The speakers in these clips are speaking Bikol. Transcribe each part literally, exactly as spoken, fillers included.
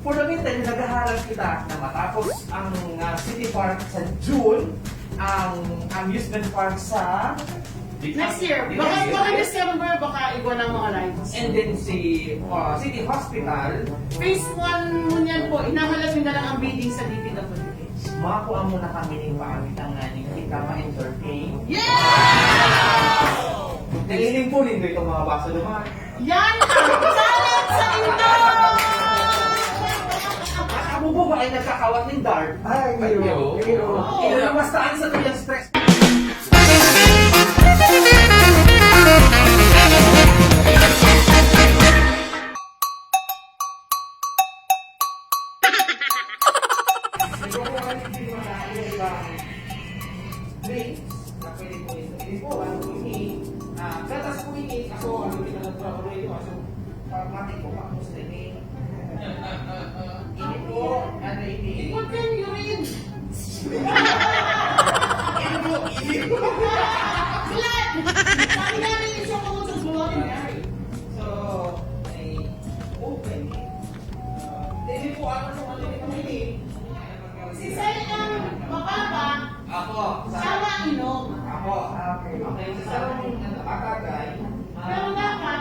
For the meantime, naghaharap kita na matapos ang, ah, City Park sa June, ang amusement park sa Next year. Baka, baka December, baka igwa ng mga lights. And then si, ah, City Hospital. Phase one mo niyan po, hinahalat nyo na lang ang bidding sa D P W H. Makuha mo na kami ng paamitan nga ning kita ma-entertain. Yeah! Nanghiling po nindo itong mga baso naman. Yan ang talent sa inyo! At ako po ba ay nagkakawat ng dart? Ay, iyo. Iyo. Iyo. Iyo na mas taas sa tuyang stress. Drinks, na pwede po ito. Hindi po, ano po ini, ah, gatas po ini, kaso ano, pinagpapalay ko, kaso, ah, mati po, tapos na ini. Ini po, ano ini? Ikaw din, urine. Ini po, ini. Blood! Sabi nga ni Isyo ko sa buwan. So, ay, open eh. Hindi po, ano sa mga ini? Si Sai ang mababa, Apo, sa siya mainom. Apo. Okay. Okay, sa sarong, ano, atagay, ah, pero dapat,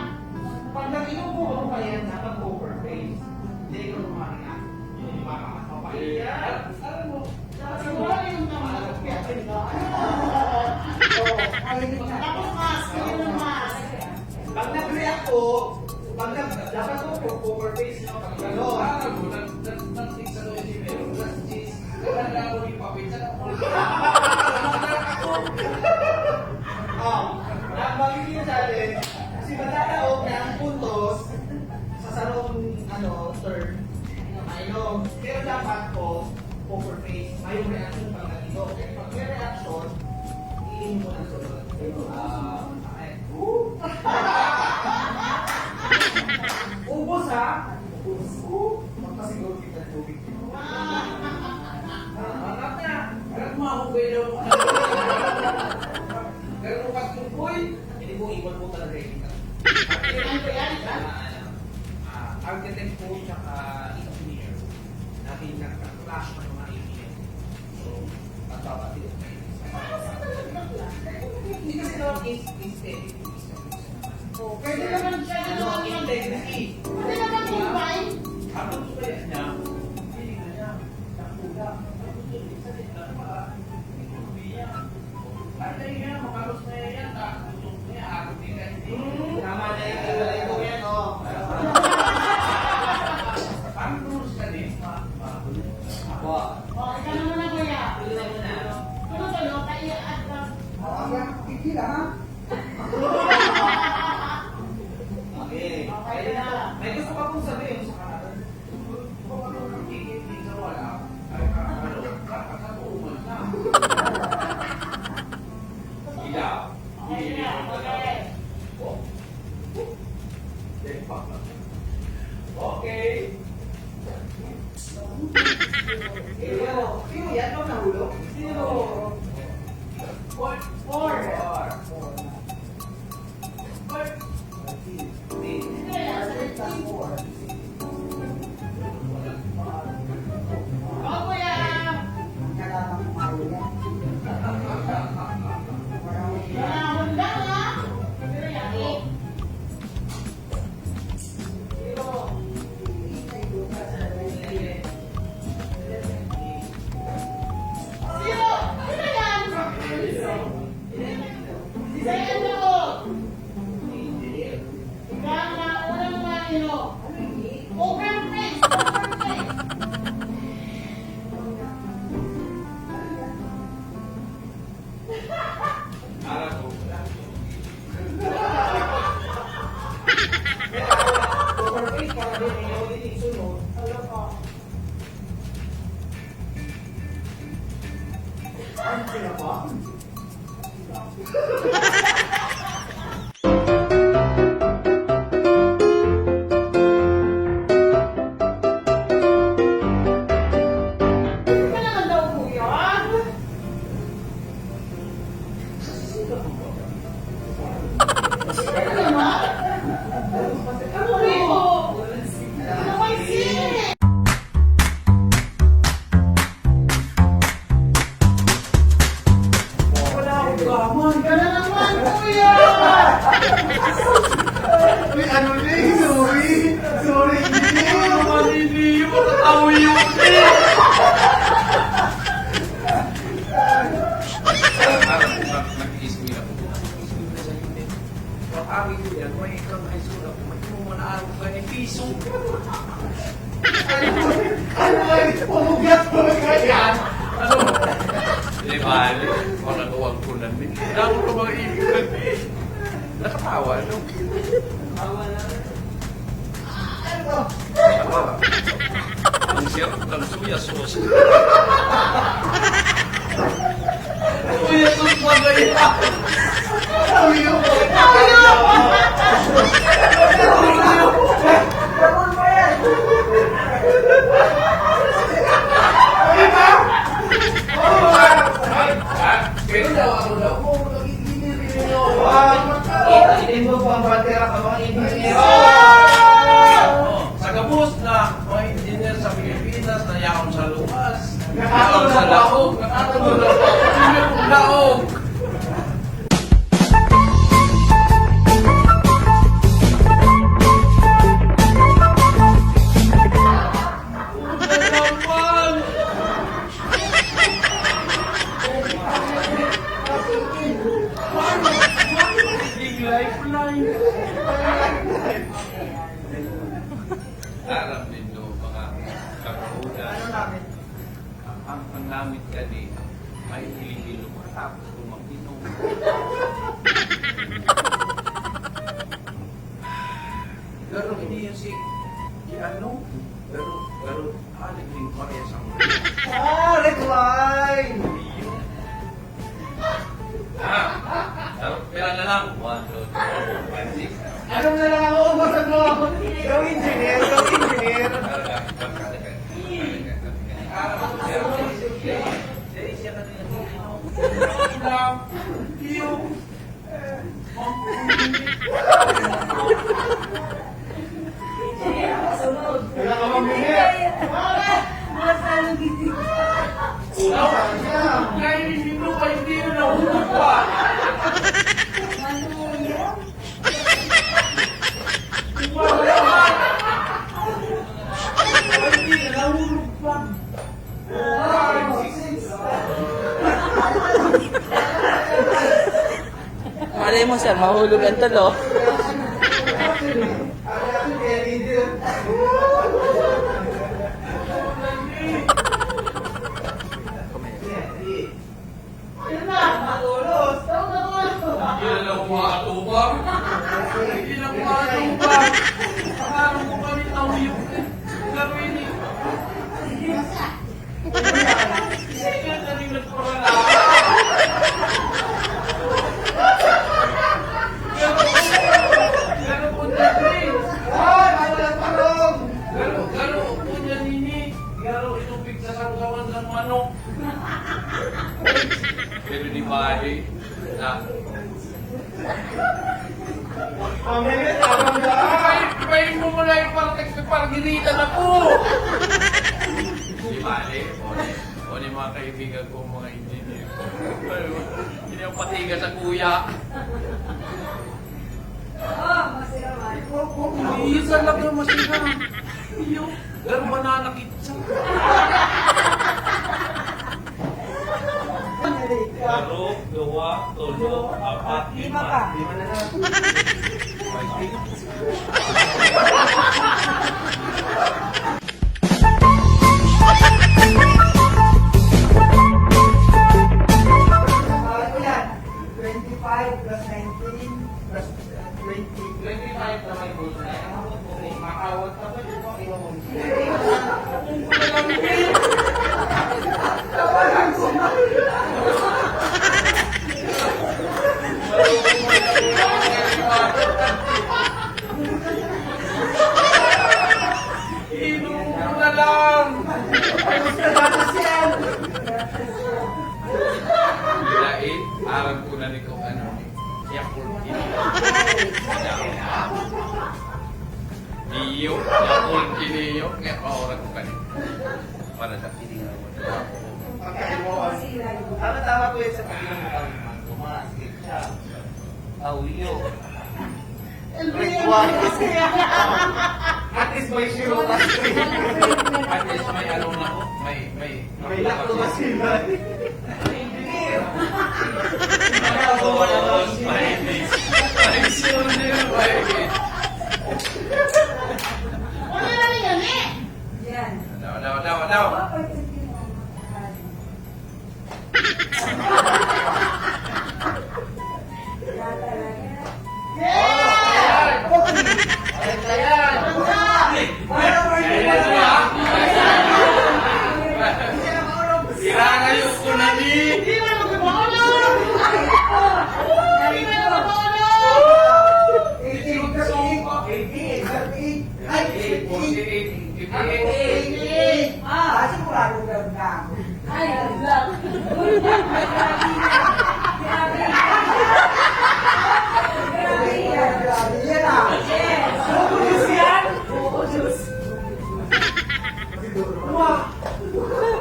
pag nag-inom po ako kaya, dapat poker face. Hindi ko naman na. Yung baka mas mapait. Alam mo, dapat siguro yung tama. Tapos mask, yun ang mask. Pag nag-react po, pag nag-, dapat po, po, poker face, no? Pag gano'n. Alam mo, nag-, nag-, nag-, nag-, nag-, nag-, Wala na ako yung papel. Saan ako? Oh, ang magiging challenge, si Matataog na ang puntos sa sarong, ano, turn, mainom. Pero dapat po, poker face, may reaction pag nandito. Kasi pag may reaction, iinom mo ng sunod. Ah, okay. Ubos, ha? Ubos. Magpasigaw kita tubig. Ah, anak niya, anak mo, ako kayo daw. Pero kung pag tungkol, hindi mo iwan mo talaga yung kita. Ano ba yan, ha? Ah, ano, ah, architect po, tsaka engineer. Natin nagka-clash ng mga idea. So, magpapatid. Hindi kasi daw is, is, is, Oh, pwede naman siya, ano, ano, integrity. Pwede naman yung wine. Ang gusto kaya niya, hindi na niya, nakula. Ang gusto niya, sa gitna, para, hindi ko niya. Ay, kaya nga, makaros na yan, ah, gusto ko niya, ah, hindi ka, hindi. Hmm, tama na yung ito, ito yan, oh. Ang rules ka din, ma-, ma-, Apo. Oh, ikaw naman na, kuya. Tuloy mo na. Tuloy, tuloy, kaya at, ah, Oh, ang pipila, ha? Okay. Okay na. May gusto pa pong sabihin sa kanila. Kung ano ang ticket din sa wala, ay, ano, dapat natuman na. Ilaw. Okay na, okay. Oh. Okay. Sino? Sino yan? Ikaw nahulog? Sino? Four. Four. Four. Sino yan? Sa fifteen. Opo, yan. Panahon lang, ha? Pero yan, eh. Alam ko. Perfect para din, eh, ulit yung sunod. Ano pa? Ang sila pa? Ano naman daw po yan? Ano naman? Ano po? Ano po? Di bali, mga kawagkunan ni. Damo ka mga ibig sabihin. Nakatawa, no? Ang siyempre, ang suya sauce. Suya sauce ba kaya? Pero daw, ako daw, kung magiging engineer ninyo, ah, hindi mo pang bandera ka, mga engineer. Sa gabos na mga engineer sa Pilipinas na yaon sa luwas, yaon sa laog, nakatulog na po, laog. Lifeline. Aram nindo, mga kabahulan, ang, ang namit kani, may hilihilo ka, tapos kung mag-inom. Pero hindi yun si, si ano, pero, pero, ah, naging Maria Samuel. Ah, red wine! Yun. Ah, ah, pera na lang. One, two, three, four, five, six. Anong na lang ako? Ubusan mo ako. Ikaw engineer, ikaw engineer. Talaga, talaga, talaga. Ah, pero, pero, pero, pero, pero, pero, Wala ka bang minute? Mas lalo gini. Wala ka. Kaya hindi mo pa, hindi mo nahulog pa. Maluya. Wala ka. Hindi, nahulog pa. Malay mo, sir, mahulog ang tulo. Hindi na lang umaatubang. Hindi na umaatubang. Ang araw mo kami, tauyok. Gawin ni. Sige, kami nagparala. Garo po niya, Prince. Garo, garo po niya, Nini. Garo, itong pigsasarugawan ng manok. Pero di bale, na. Pamilit, abang daan. Pay, pay mo muna yung parang, parang ginita na po. Di bale, o ni, o ni mga kaibigan ko, mga engineer. Hindi ako patiga sa kuya. Minsan lang daw masira. Yung, pero banana kitsa. Pero, gawa, tolo, apat, lima. Lima pa. Lima na lang. Twenty-five plus nineteen plus twenty. Twenty-five na may bulsa. Makawat ka pa dito, iwan mo. Inom mo na lang! Dahil aram ko na ni kung ano, Yakult ini. Iyo, Yakult ini iyo. Kaya paoran ko kanina. Para sa piling. Tama, tama po yun sa piling. Tumaas, ketchup. Aw, iyo. Red wine. At least may Shirotas. At least may ano na po, may, may May lactobacillus. Tapos, may, may, may, Wala na rin yan eh. Yan. Daw, daw, daw, daw. Irarayos ko na ni. Ay, forty-eight, fifty-eight. Ah, sigurado daw na. Ay, ang love. Grabe yan. Grabe yan. Grabe yan, ah. Yes. Buko juice yan? Buko juice. Wow.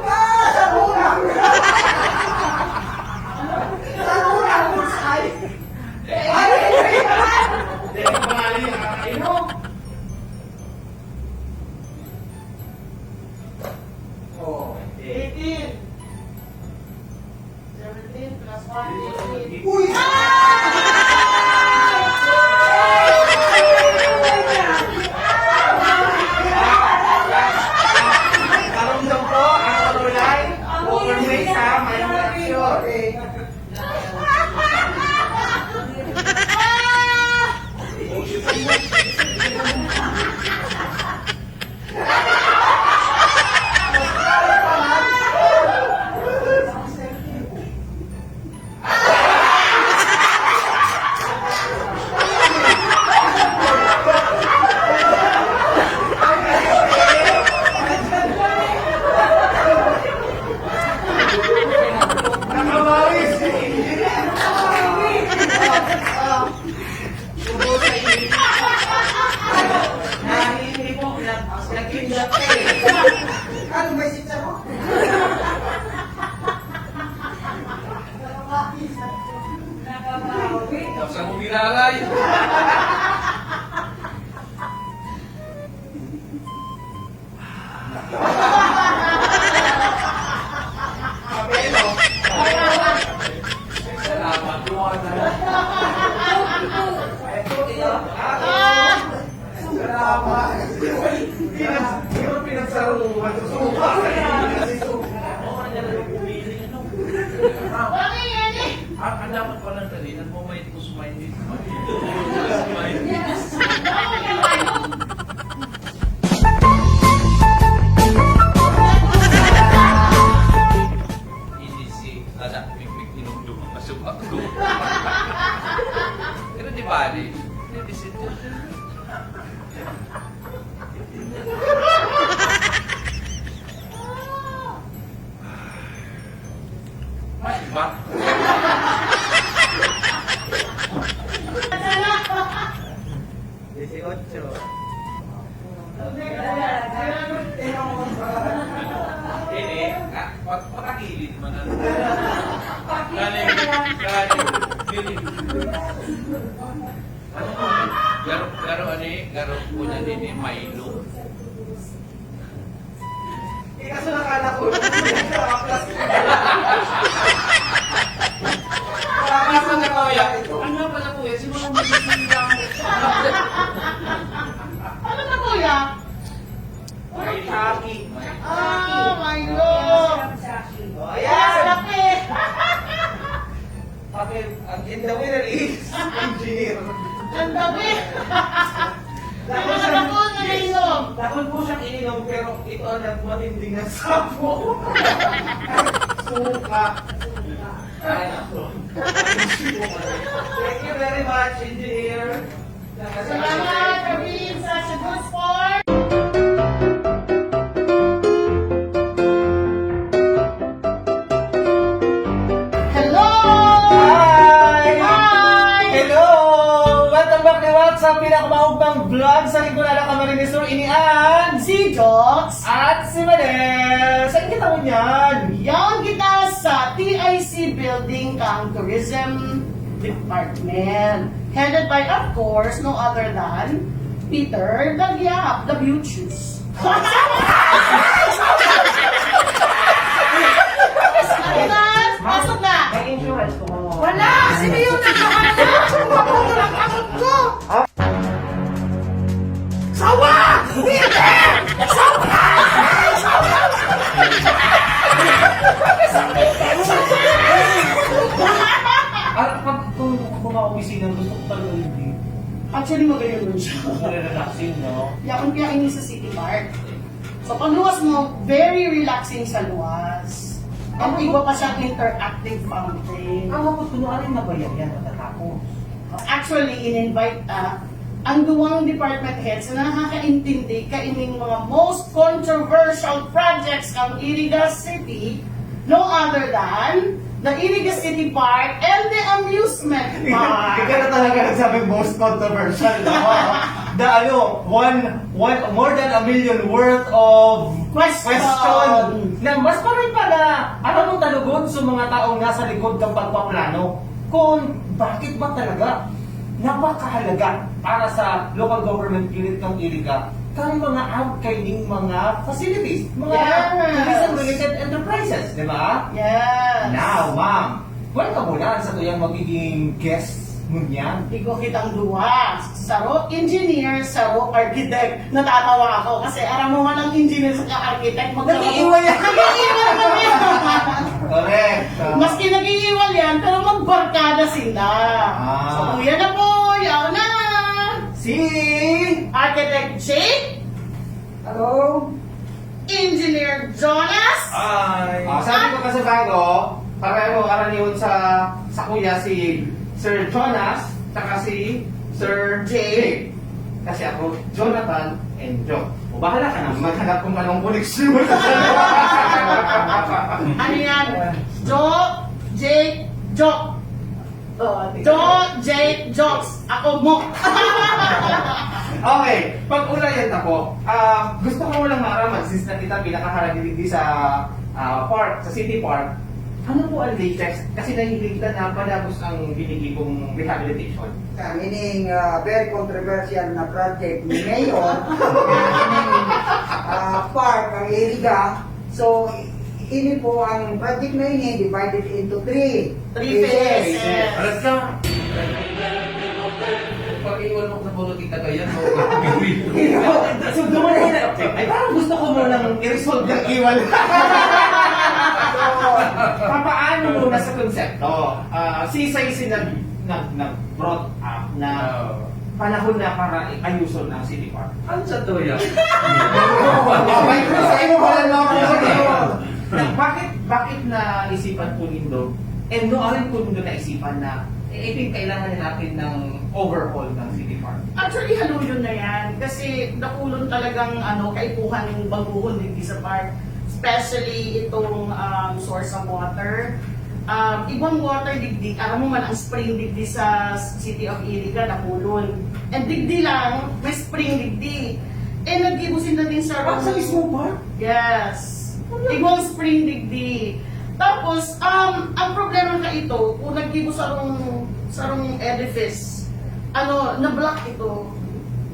Ah, sa una. Sa una, bullseye. Ay, ay, ay. Hindi, mali, nakakainom. Oh, eighteen. Seventeen plus one, eighteen. Uy! Karong daw po, ang patuloy, overweight sa may mga aksyon. Subo sa inyo. Nahihili po, nag-, nagkindat eh. Ano, may sitsa mo? Nakabawi. Sa kumilalay. Ang, ang dapat pala dali, nagmamay Smiley, smiley. Smiley. Ini si Tadak Mikmik tinugtog ang kasuba ko. Pero di ba, di? Di, di si May iba. Dieciocho. Ini, ah, pa-, patagilid man ang galing, galing, galing. Ano po? Garo, garo, ano eh? Garo po na din eh, Milo. Eh, kaso nakala ko, nakaplas ko. Nakaplas na, kuya. Ano pala, kuya? Si Mama Miguel lang. Ano na, kuya? May taki. Ah, Milo. Oh, ayan. Laki. Bakit? Ang in the winner is engineer. Ang dami. Dakul Pero siyang, dakul na nainom. Dakul po siyang ininom, pero ito ang nagmatinding na sapo. Suka. Ay, nako. Thank you very much, engineer. Salamat, Prince, sa good sport. Hello! Hi! Hi! Hello! Welcome back to What's Up, pinakamaugpang vlog sa Lingkuranan, Camarines Sur. Ini an Si Jox at si Made. Saan kita ngunyan? Yaon kita sa T I C Building kan Tourism Department. Headed by, of course, no other than Peter Dagyap, the Beauties. Pasok na! May insurance ko mo. Wala! Sino yung naghahanap? Mabunol ang kamot ko! Sawa! Peter! Sawa! Sawa! Sawa! Actually, magayon siya. Relaxing, no? Yakon kaya ini sa City Park. So, pagluwas mo, very relaxing sa luwas. Ang iba pa siyang interactive fountain. Ang hapot ko, ano rin nabayag yan matatapos? Actually, in-invite ta ang duwang department heads na nakakaintindi kaining mga most controversial projects ng Iriga City, no other than the Iriga City Park and the amusement park. Ikaw na talaga nagsabi most controversial, no? The ano, one, one, more than a million worth of Question. question. Na mas maray pa na aram mo talugod sa mga taong nasa likod ng pagpaplano kung bakit ba talaga napakahalaga para sa local government unit ng Iriga kang mga out kaining mga facilities, mga Yes. tourism-related enterprises, di ba? Yes. Now, ma'am, welcome mo na sa tuyang magiging guest ngunyan. Igo kitang duwa. Saro engineer, saro architect. Natatawa ako kasi aram mo man ang engineer sa architect. Magkakabo- Nag-iiwan yan. Nag-iiwan kami. Correct. So, Maski nag-iiwan yan, pero magbarkada sila. Ah. So, kuya na po, yaw na. si Architect Jake, Hello? Engineer Jonas. Ay. Ah, sabi ko kasi bago, pareho karaniwan sa sa kuya si Sir Jonas saka si Sir Jake. Jake. Kasi ako, Jonathan and Joe. O bahala ka na, maghanap kung anong koneksyon. Ano yan? Jo, Jake, Joke. Oh, Jo, Jake, Jokes. Ako mo. Okay, pag-ulayan na po, ah, gusto ko lang maaraman, since na kita pinakaharap digdi sa ah, park, sa City Park, ano po ang latest? Kasi nahihiling kita na padagos ang binigay kong rehabilitation. Ah, meaning, ah, very controversial na project ni Mayor. Meaning, ah, park ang Iriga. So, ini po ang project na ini divided into three Three phases. Alas ka. Pag-iwan mo sa politiko ka yan, no? So, dumating na. Ay, parang gusto ko mo nang i-resolve yung iwan. Papaano mo na sa konsepto? Ah, si Saisi nag, nag, nag-brought up na Oo. panahon na para ayuson ang City Park. Ano sa tuya? Ay, sa iyo pala, no? Bakit, bakit naisipan po nindo? And no, arin po nindo naisipan na eh, ito yung kailangan natin ng overhaul ng City Park? Actually, haluyon na yan. Kasi dakulon talagang ano, kaipuhan ng baguhon digdi sa park. Especially itong um, source of water. Um, ibang water digdi, aram mo man ang spring digdi sa City of Iriga, dakulon. And digdi lang, may spring digdi. Eh, naggibo sinda din sa Ah, sa mismo park? Yes. Igwang spring digdi. Tapos, um, ang problema ka ito, kung naggibo sarong, sarong edifice, ano, na-block ito.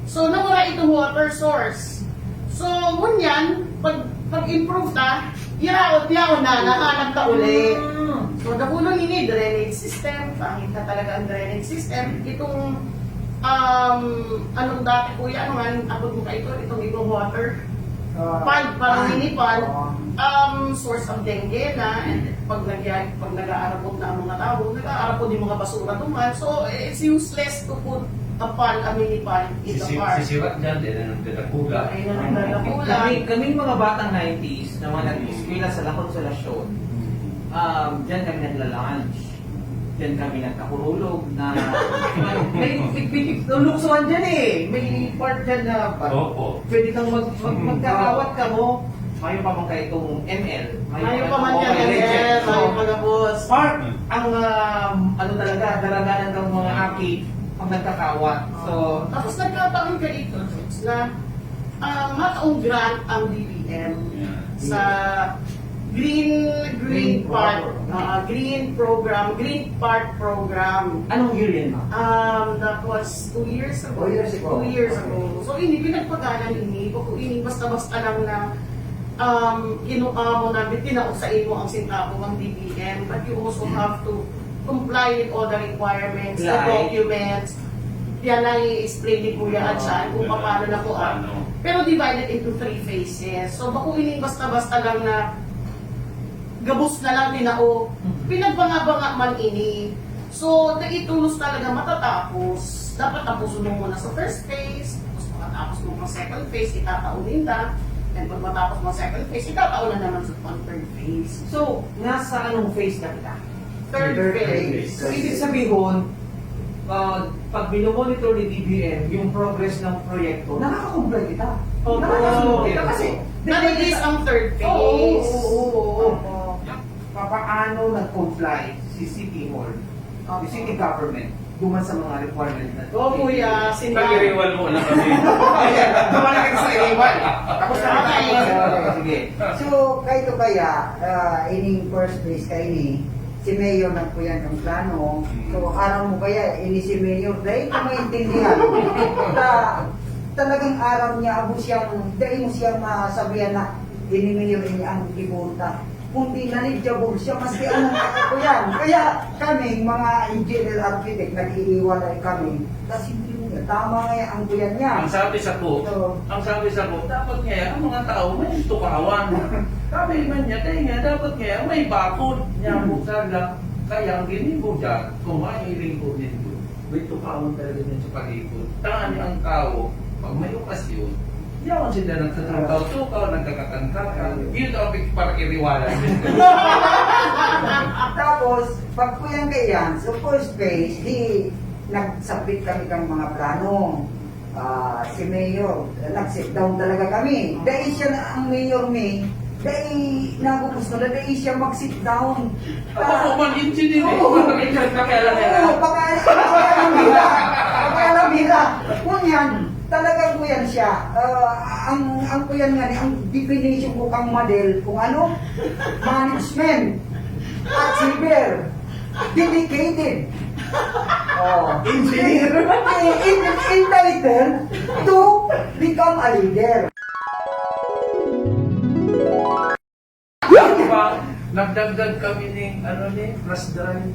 So, nawala itong water source. So, ngunyan, pag, pag-improve ta, iraot niya o na, nahanap ta uli. So, dakulon ini drainage system, pangit na talaga ang drainage system. Itong, um, anong dati, kuya, ano nga, abot mo ka ito, itong ibang water? Ah, Pond, parang ah, mini pond, oo. Um, source of dengue na, and pag, nag pag nag-aarapot na ang mga tao, nag-aarapot yung mga basura duman. So, it's useless to put a pond, a mini pond in the Sisi- park. Sisirat dyan, dyan ang nagdadakula. Ay, na nagdadakula. Kami, kaming mga batang nineties na mga nag-eskwela sa La Consolacion, um, dyan kami nagla-lunch. Dyan kami nagkakurulog na may, may, may, may luksuhan dyan eh. May part dyan na Opo. pwede kang mag, mag, magkakawat ka mo. Mayo pa man kayo itong M L. Mayo pa man itong yan, Mobile Legends. mayo pa gabos. Park, ang um, ano talaga, daraganan ng mga aki ang nagkakawat. So, Tapos nagkataon ka ito, Jones, na ah, mataong grant ang D B M Yeah. sa Green Green Green Park, Program. ah, Green Program, Green Park Program. Anong year yan, ma'am? Um, that was two years ago. Two years ago. Two years ago. So, ini pinagpagalan ini. Bako ini basta-basta lang na um, kinuha mo na, tinaok sa imo ang sentabo ng D B M, but you also have to comply with all the requirements, the Like? documents. Yan na i-explain ni Kuya at siya kung Oo, paano na po. paano. Pero divided into three phases. So, bako ining basta-basta lang na gabos na lang tinao. Pinagbanga-banga man ini. So, naitulos talaga matatapos. Dapat tapuson mo muna sa first phase, tapos pagkatapos mo ang second phase, itatao ninda. And pag matapos mo ang second phase, itatao na naman sa pang third phase. So, nasa anong phase na kita? Third Third phase. phase. So, ibig sabihin, ah, pag minomonitor ni D B M yung progress ng proyekto, nakaka-comply kita. Opo. Nakaka-comply kita kasi That is ang third phase. Oo, oo, oo, oo. Opo. Papaano nag-comply si City Hall, Opo. si City Government, duman sa mga requirement na Oo, kuya. Sinabi. Nag-iriwal muna kami. Duman na kayo sa iriwal. Tapos na Okay. kayo. Sige. So, kaito kaya, ah, ining first phase kaini, si Mayor nagkuyan kan plano. So, aram mo kaya, ini si Mayor, dai ka maintindihan. Ta, talagang aram niya, abo siyang, dai mo siya masabihan na, ini Mayor, ini ang gibuta. Kundi knowledgeable siya, maski anong kuyan. Kaya kami, mga engineer architect, nag-iiwalay kami. Kasi hindi niya, tama nga yan, ang kuyan niya. Ang sabi sa ko, Oo. ang sabi sa ko, dapat nga ang mga tao may tukawan. Sabi man niya, kaya nga, dapat nga may bakod niya, buksan lang. Kaya ang ginibo dyan, kung mahiling ko nito, may tukawan talaga dyan sa paligid. Tangan niya ang tao, pag may okasyon, yawan sila nagtatukaw-tukaw, nagkakatan-katan. Yun ang pig-, para iriwala. Tapos, pag kuyan kaiyan, so first phase, di nagsabit kami kang mga plano. Ah, si Mayor, nag-sit down talaga kami. Dai siya na ang Mayor mi, dai nagubos na, dai siya mag-sit down. Ako po, mag-engineer eh. Oo. Mag-engineer, pakialam yan. Oo, pakialam, pakialam nila. Pakialam nila. Ngunyan, talagang kuyan siya. Ah, ang, ang kuyan nga ni, ang definition ko kang model, kung ano, management, achiever, dedicated. Oh. Engineer. En-, entitled to become a leader. Diba? Nagdagdag kami ni, ano ni, flash drive.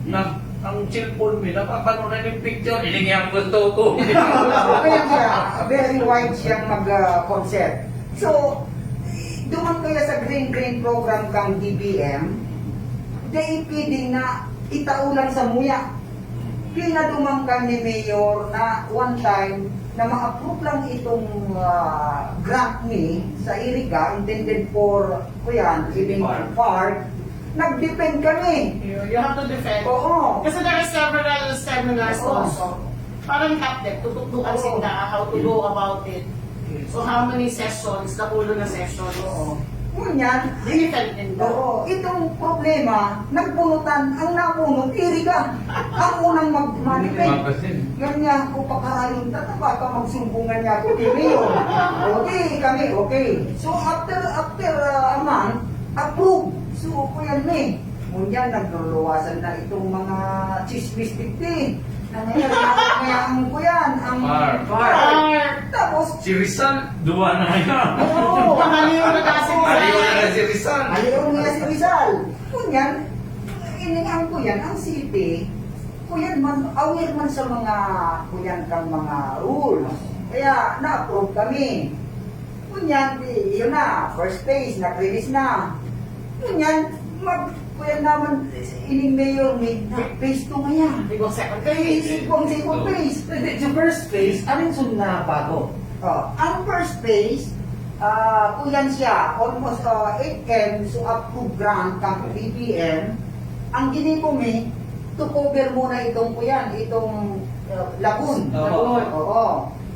Na, ang cellphone mi, napapanood na yung picture, ini nga ang gusto ko. So, kaya siya, very wide siyang mag-concept. So, duman kaya sa Green Green program kang D B M, dai pwedeng na itao lang sa muya. Pinaduman kan ni Mayor na one time na ma-approve lang itong ah, grant ni sa Iriga intended for, kuyan, City living Park. Park. Nag-defend kami. You, you have to defend. Oo. Kasi there are several seminars Oo. also. Parang hapdek, tutukdoan Oo. sinda how to go about it. So how many sessions, napulo na sessions. Oo. Ngunyan, Defend ninda. Oo, itong problema, nagbunutan, ang nabunot, Iriga. Ang unang mag-manifest. Magbasin. Ngunyan niya ako pakarayon, tata baka magsumbungan niya ako kay Mayor. Okay, kami, okay. So after, after uh, a month, approve. So, kuyan mi. Ngunyan, nagluluwasan na itong mga chismis digdi. Na ngayon, kaya ang kuyan, ang Par. Par. Tapos, Si Rizal, duwa na ngayon. oo. Pangaliw na kasi. Aliw na na si Rizal. Aliw niya si Rizal. Ngunyan, ining ang kuyan, ang city, kuyan man, aware man sa mga kuyan kang mga rules. Kaya na-approve kami. Ngunyan, di, yun na, first phase, nag-release na. Ngunyan, mag, kuyan naman, ining mayor ni, na phase two ngayon. Ibang second Phase, phase. ibang second phase. Hindi, sa first phase, ano yung sunod na bago? Oh, ang first phase, ah, kuyan siya, almost uh, eight M, so approved grant kang B P M. Ang ginibo mi, to cover muna itong kuyan, itong uh, lagoon. Oo. Oo.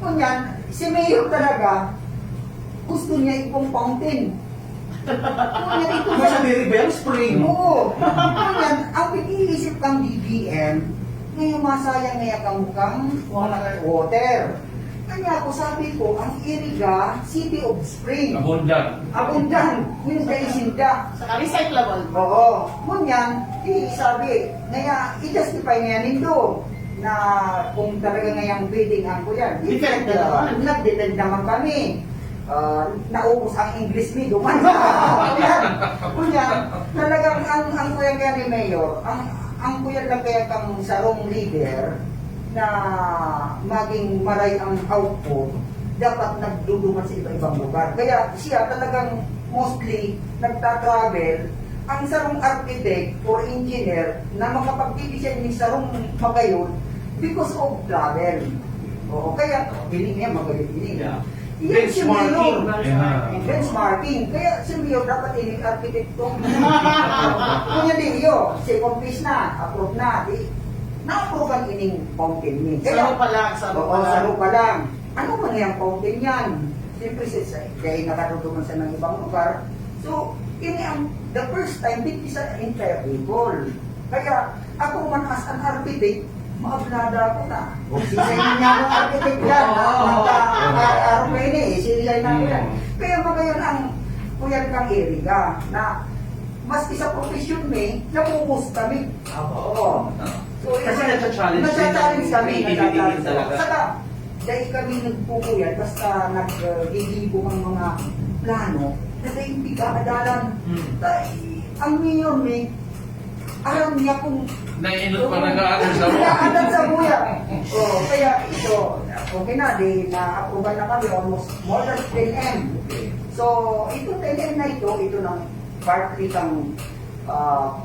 Kunyan, si Mayor talaga, gusto niya itong fountain. Kunyan ito Ano sa Mary Bell Spring? Oo. Kunyan, ang pag-iisip kang B P M, ngayon masayang na kang, kang water. Kanya ako sabi ko, ang Iriga, city of spring. Abundant. Abundant, yung kaisinda. Saka recyclable. Oo. Ngunyan, di sabi, ngaya, i-justify niya nindo na kung talaga ngayang bidding ang kuyan. Defend na naman. Nag-defend naman kami. Ah, naubos ang English mi, duman sa kuyan. Kuyan, talagang ang, ang kuyan kaya ni Mayor, ang, ang kuyan lang kaya kang sarong leader na maging maray ang output, dapat nagduduman sa iba-ibang lugar. Kaya siya talagang mostly nagta-travel. Ang sarong architect or engineer na makapagbibigay siya ng sarong magayon, Because of travel. Oo, kaya, hindi niya magaling ini. Yeah. Iyan si Benchmarking. Mayor. Yeah. Benchmarking. Kaya si Mayor dapat ini arkitekto. Kunya di, yo, second phase na, approve na, di, na-approve ang ining fountain ni. Saro pa lang, saro Oo, pa lang. Saro pa lang. Ano man yung fountain yan? Siyempre, sa, sa, dahil nakatutuman sa mga ibang lugar. So, ini ang the first time dito sa entire Bicol. Kaya, ako man as an architect, maablada ako na. O, si Sayon niya akong architect yan. Oo. Nagka-, aeroplane eh, si Sayon na ako yan. Mm. Kaya magayon ang kuyan kang Eriga na maski sa profesyon may, nabubos kami. Apo. Oo. So, Kasi yun, nagcha-challenge din. nagcha-challenge kami, Hindi, hindi, hindi nagcha-challenge. talaga. Saka, dahil kami nagpupuyan, basta naggigibo ang mga plano, nagkaimbiga, adalan. Hmm. Dahil, ang mayor ni, aram niya kung Naiinot pa nag-aagad sa buya. Nag-aagad sa buya. Oh, kaya ito, okay na, di na-approval na kami, almost more than ten M. So, itong ten M na ito, ito ng partly kang, ah,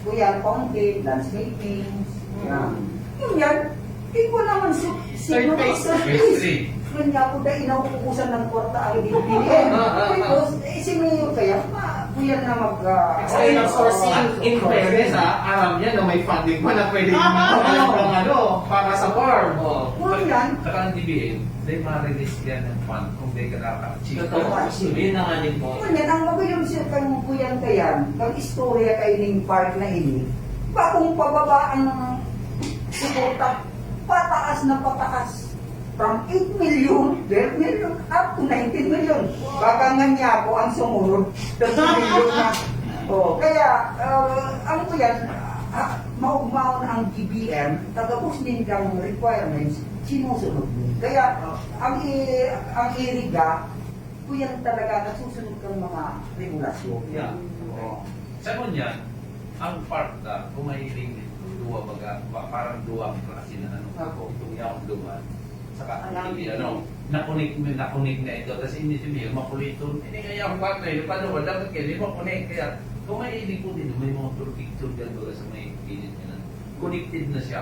kuya, fountain, landscaping, yan. Yun yan, di ko naman si, si Third phase. Third Phase three. Yun nga po, dahil nauubusan ng kwarta ang D P M. Because, eh, si Mayor kaya, ma, kuya na mag, ah, External sourcing. In fairness, ha, alam niya na may funding pa na pwede Tama. magkaroon ng ano, para sa farm. Oh. Kuya yan. Saka ang D B M, they ma-release yan ng fund kung they can achieve. Totoo. Yun na nga din po. Ngunyan, ang magayon siya kang kuyan kayan, kang istorya kaining park na ini, bakong pababa ang suporta, pataas na pataas. From eight million, twelve million, up to nineteen million. Baka nga niya ako ang sumunod, thirty million na. Oh, kaya, uh, ang kuyan, uh, maugmaon ang D B M, tagabos din kang requirements, sinusunod din. Kaya, uh, ang i-, ang Eriga, kuyan talaga nasusunod kang mga regulasyon. Yeah. Oo. Sa ngunyan, ang park na, kung mahiling nito, duwa baga, ba, parang duwa ang klase na ano, Ako. Itong yaong lugar. Saka, Alam. Hindi, ano, nakunik, nakunik na ito. Tapos hindi si Mayor, makulit ito. Hindi nga yaong park na yun, paano ba? Dapat kayo, hindi makunik. Kaya, kung mahiling po dito, may mga picture dyan baga sa may pilit niya na. Connected na siya.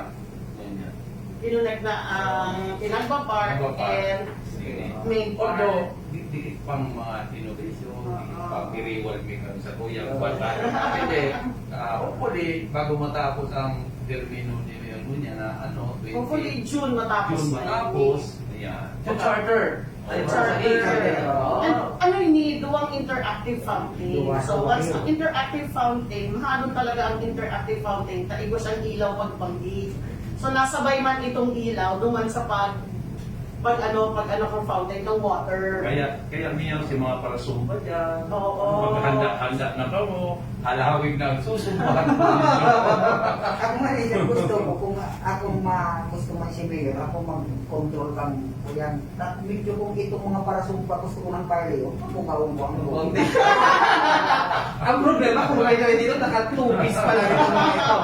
Ngunyan. Pinunag na ang Tinagba Park Tinagba Park. and Sige. Main Park. Although, di-, dikit pang mga innovation, dikit Oo. pang i-reward may kami sa kuya. But, hindi, ah, hopefully, bago matapos ang termino ni Mayor Ngunyan na ano, twenty, Hopefully, June matapos June na. matapos, ayan. Yung charter. Ay, Yung charter. charter. And ano ini, duwang interactive fountain. Duwa. So, once ang interactive fountain, mahadon talaga ang interactive fountain, ta igwa siyang ilaw pag banggi. So, nasabay man itong ilaw, duman sa pag, pag ano, pag ano kang fountain, ng water. Kaya, kaya Mayor, si mga parasumba dyan, Oo. maghanda-handa na kamo, halawig na ang susumba. Ako nga rin, gusto ko, kung ako ma, gusto man si Mayor, ako mag-control kang kuyan. Ta-, medyo kung itong mga parasumpa, gusto ko ng parley, oh, mabukaw mo ang buong. Ang problema, kung may gawin dito, naka-two piece pa lang yung mga ito.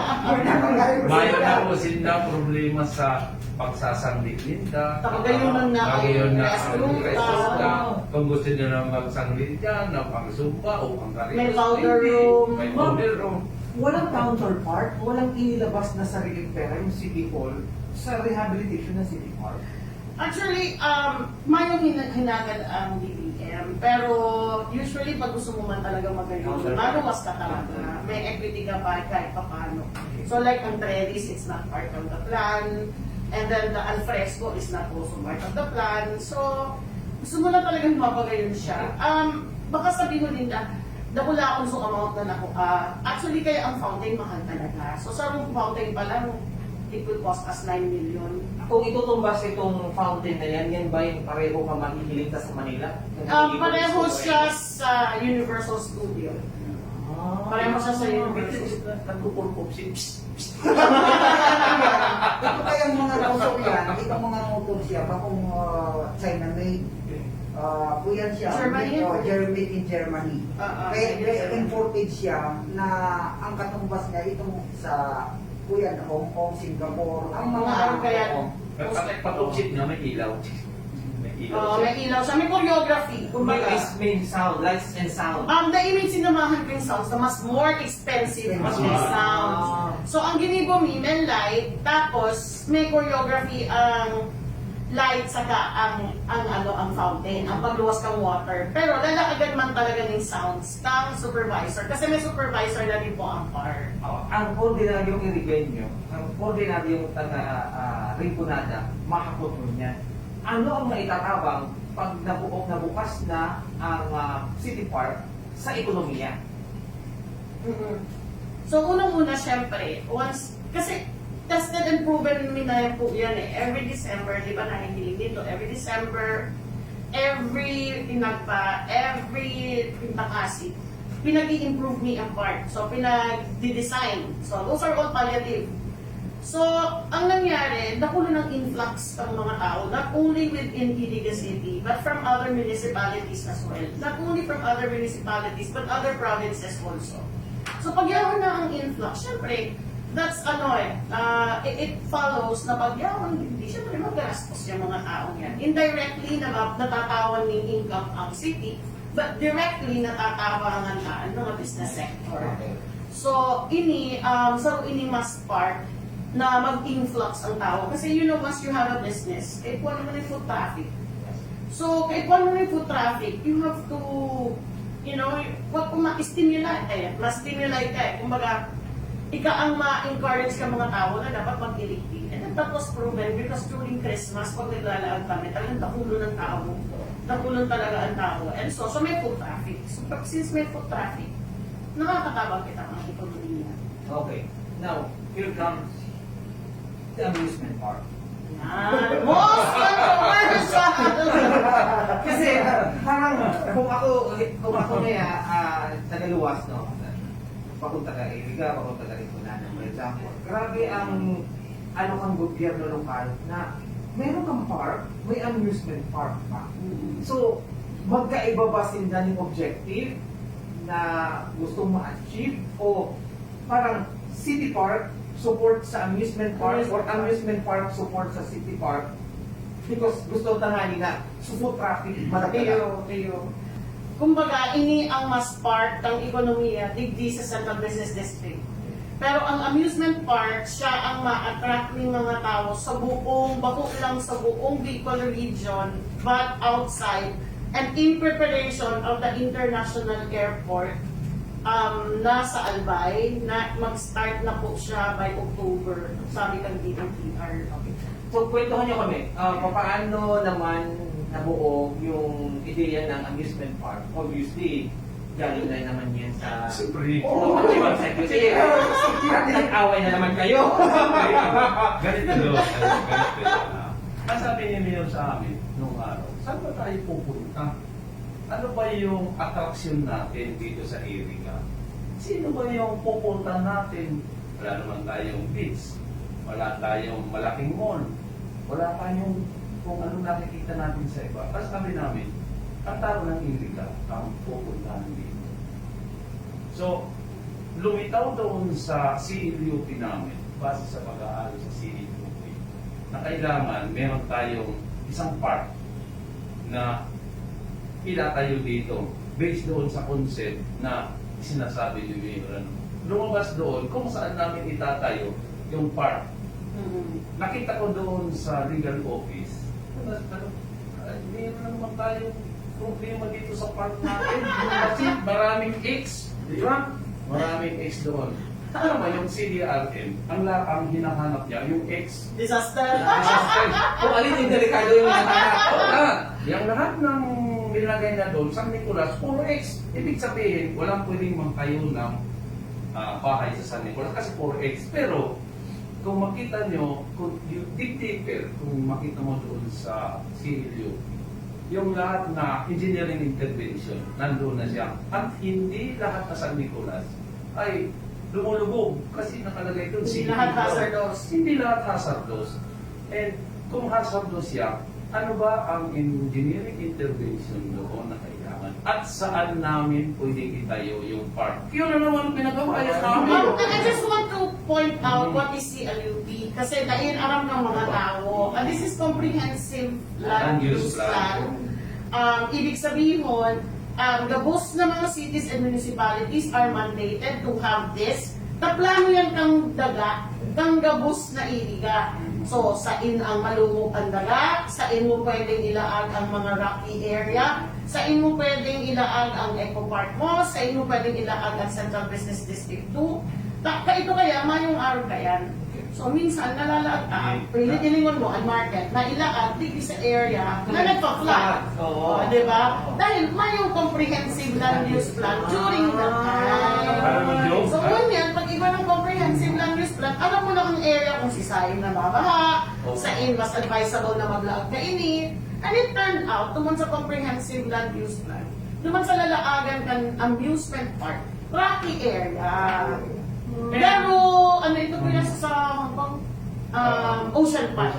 Bayo na po, sinda problema sa pagsasanglit ninda. Pagayunan na ang Pagayunan na restroom ang restroom ka. Na. Kung gusto nyo na magsanglit dyan, na pang zumba o pang karate. May powder room. May powder room. Walang counterpart, walang inilabas na sariling pera yung City Hall sa rehabilitation ng City Hall. Actually, um, mayong hina- hinagan ang D B M. Pero usually, pag gusto mo man talaga magayon, maluwas ka talaga. May equity ka pa kahit papaano. So like ang trellis, it's not part of the plan. And then the alfresco is not also part of the plan. So, gusto mo lang talagang mapagayon siya. Um, baka sabihin mo din na, dakulaon sa amount na naku-, ah, actually, kaya ang fountain mahal talaga. So, sa fountain pa lang, it will cost us nine million. Kung itutumbas itong fountain na yan, yan ba yung pareho ka mahihiling ka sa Manila? Um, pareho siya sa Universal Studio. Ah. Pareho siya sa Universal Studio. Nagkukurkup si psst, psst. Ito kayang mga motor yan, itong mga motor siya, bakong uh, China-made. Uh, kuyan siya, Germany? Oh, German in Germany. Ah, ah, Kaya Germany. Imported siya na ang katumbas niya itong sa kuyan, Hong Kong, Singapore, ang mga Mga kaya- Oo. Pag, pag, pag-obsit nga, may ilaw. May Oh, may ilaw siya, may choreography, May, kumbaga. is- may sound, lights and sound. Um, dahil may sinamahan ko yung sounds na mas more expensive ang Expensive. sounds. So, ang ginibo mi, may light, tapos may choreography ang light saka ang ang ano ang fountain, ang pagluwas ng water. Pero lalaagad man talaga ng sounds ng supervisor kasi may supervisor na rin po ang par. Oh, ang ordinaryong Irigenyo, ang ordinaryong taga ah, Rinconada, mahapot mo niyan. Ano ang maitatabang pag nabuo, nabukas na ang ah, City Park sa ekonomiya? Mm-mm. So, unang-una, syempre, once, kasi tested and proven mi na yan po yan eh. Every December, di ba, nahihiling dito. Every December, every Inagpa, every Pintakasi, pinag-i-improve mi ang park. So, pinag-design. So, those are all palliative. So, ang nangyari, nakulo ng influx ang mga tao, not only within Iligan City, but from other municipalities as well. Not only from other municipalities, but other provinces also. So, pag yaon na ang influx, syempre, that's ano eh, ah, it, it follows na pag yaon, hindi, syempre, magastos yung mga tao yan. Indirectly, na, natatawan ng income ang city, but directly, natatawangan na ang mga business sector. Okay. So, ini, um, so ini mas part na mag-influx ang tao. Kasi, you know, once you have a business, eh, kung ano man yung foot traffic. So, kung ano man yung foot traffic, you have to, you know, what kung ma-stimulate eh, ma-stimulate ka eh. Kumbaga, ika ang ma-encourage ka mga tao na dapat mag-iligpig. And then, tapos proven, because during Christmas, pag naglalaag kami, talagang dakulo ng tao. Dakulo talaga ang tao. And so, so may foot traffic. So, pag since may foot traffic, nakakatabang kita ng ekonomiya. Okay. Now, here comes the amusement park. Yan. Most controversial! Kasi parang kung ako, kung ako na ah, tagaluwas, no? Papunta ka Iriga, papunta ka Rinconada, for example. Grabe ang ano kang gobyerno lokal na meron kang park, may amusement park pa. So, magkaiba ba sinda ng objective na gustong ma-achieve o parang city park support sa amusement park or amusement park support sa city park? Because gusto tangali na sa foot traffic, madagdagan. Tiyo, tiyo. Kumbaga, ini ang mas part ng ekonomiya digdi sa Central Business District. Pero ang amusement park, siya ang ma-attract ng mga tao sa buong, bako lang sa buong Bicol region, but outside, and in preparation of the international airport, um, nasa Albay, na mag-start na po siya by October, sabi ng D O T R. So, kwentuhan niyo kami, ah, papaano naman nabuo yung ideya ng amusement park? Obviously, galing na naman yan sa... Siyempre. Oo, di ba? Kasi, parang pinag-away na naman kayo. Ganito yun. Ganito yun. Ang sabi ni Mayor sa amin nung araw, saan ba tayo pupunta? Ano ba yung attraction natin dito sa Iriga? Sino ba yung pupunta natin? Wala naman tayong beach. Wala tayong malaking mall. Wala tayong kung ano nakikita natin sa iba. Tapos sabi namin, ang tao ng Iriga ang pupuntahan dito. So, lumitaw doon sa C L U P namin, base sa pag-aaral sa C L U P, na kailangan meron tayong isang park na ilatayo dito based doon sa concept na sinasabi ni Mayor. Ano. Lumabas doon kung saan namin itatayo yung park. Mm. Nakita ko doon sa legal office, ano, ano, ah, meron na naman tayong problema dito sa park natin. Kasi maraming X, di ba? Maraming X doon. Ano naman yung C D R M? Ang, la- ang hinahanap niya, yung X. Disaster. Kung alin yung delikado yung mga Ah, yung lahat ng nilagay na doon, San Nicolas, puro X. Ibig sabihin, walang pwedeng magtayo ng ah, bahay sa San Nicolas kasi puro X. Pero kung makita nyo, kung you dig deeper, kung makita mo doon sa C L U, yung lahat na engineering intervention, nandoon na siya. At hindi lahat na San Nicolas ay lumulubog kasi nakalagay doon. Hindi C L U lahat daw. Hazardous. Hindi lahat hazardous. And kung hazardous siya, ano ba ang engineering intervention doon na kailangan? At saan namin pwedeng itayo yung park? Yun na naman pinag-abayas namin. Ma'am, I just want to point out what is C L U P. Kasi dahil aram ng mga tao, ah, this is comprehensive land use plan. Um, ibig sabihin, um, gabos na mga cities and municipalities are mandated to have this. Taplano yan kang daga, kang gabos na iriga. So, sain ang malungog ang daga, sain mo pwedeng ilaag ang mga rocky area, sain mo pwedeng ilaag ang eco park mo, sain mo pwedeng ilaag ang central business district two. Ta, kaito kaya, mayong araw kayan. So, minsan, nalalaag ta. Pwede tilingon mo, ang market, na ilaag, digdi sa area, na nagpa-flood. Oo. O, di ba? Dahil mayong comprehensive land use plan during that time. Parang joke, So, ha? Ngunyan, pag iba ng comprehensive land use plan, alam mo na ang area kung si sain na mabaha, Oo. sain mas advisable na maglaag kaini. And it turned out, tungkol sa comprehensive land use plan, naman sa lalaagan kan amusement park, rocky area. Pero, ano ito po yan sa Hong Kong? Um, Ocean Park.